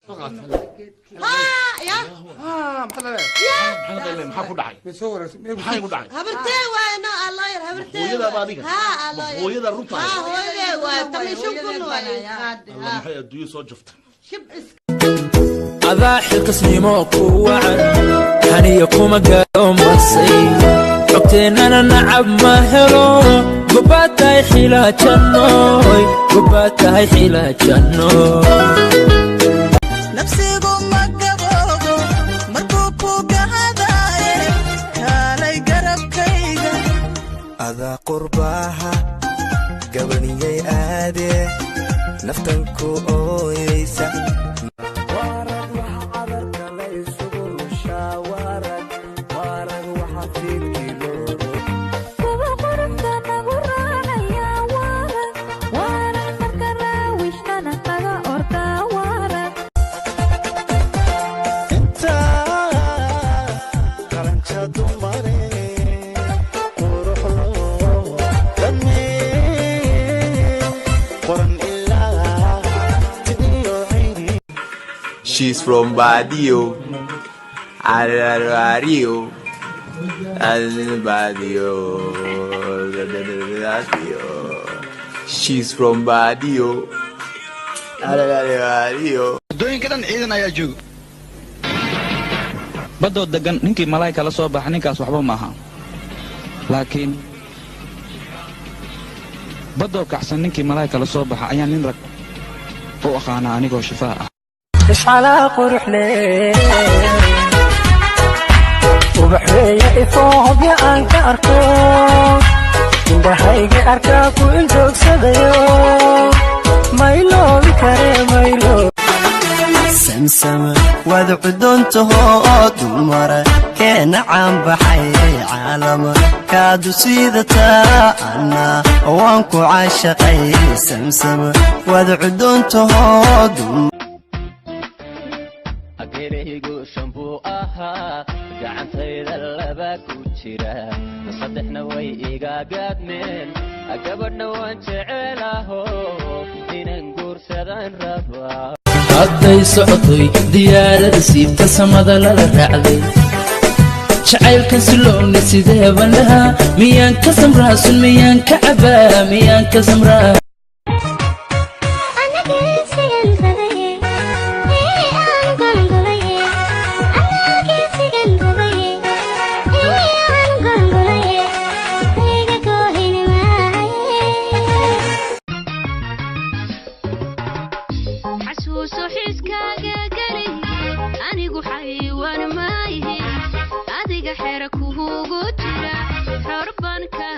Ya. Maxaa maxaa ku dhacay? Maxaa igu dhacay? Habartee waay, no alloyer habartee. Hooyadaa ba adiga? Ha, alloyer. Hooyadaa runta? Ha, hooyadee waay, 15,000 waay. Alla, maxay adduunyo soo jaftay? Shib is. Adaa xilkasnimo ku wacan, xaniya kuma gaaro masay, xogteennana nacab ma helo. Gobaad tahay xilaajannoy, gobaad tahay xilaajannoy. Nafsigu ma gaboobo markuu ku gahadaaye, kaalay garabkayga. Adaa qurbaaha gabaniyay aadee naftan ku ooyeysa. Waarag waxa cadarka la isugu rushaa, waarag waarag waxa fiidkii loo Kuwa quruxda nagu raacaya, waarag waarag marka raawishtana naga ordaa, waarag. Inta qaranka dumare qurux loo dhammeey qoran ilaa tidiyo cayni. She's from Badio. Arario. Badio. Badio. She's from Badio. Arario. Waddooyinka dhan ciidan ayaa jooga. Baddoo degan ninkii malaay kala soo baxa, ninkaas waxba maaha, laakiin baddoo kacsan ninkii malaay kala soo baxa ayaa nin rag u aqaanaa anigoo shifaa ah. Ishcalaa quruxle, ubaxweeye ifoo, hobya aan ka arko, indhahayga arkaa ku iloogsadayo, mayloobi kare maylo. Samsama waad cudoontahoo dumara keena caanbaxay, caalama kaadu sidataa, anna waan ku caashaqay. Samsama waad cudoontahoo. Ageeraygu shan buu ahaa, gacantayda laba ku jira, saddexna way iga gaadmeen, gabadhna waan jecelaho, inan guursadaan rabaa. Hadday socotay diyaarada siibta samada lala raacday, jacaylkan siloowna sideeban lahaa? Miyaan ka samraasun? Miyaan ka cabaa? Miyaan ka samraa? Anageesigan rabaye, ee aan golgolaye. Anageesigan rabaye, ee aan golgolaye, iga goohin maaye. Xasuuso xiskaaga geli, anigu xaywaan maayihi, adiga xera kuugu jira, xor baan ka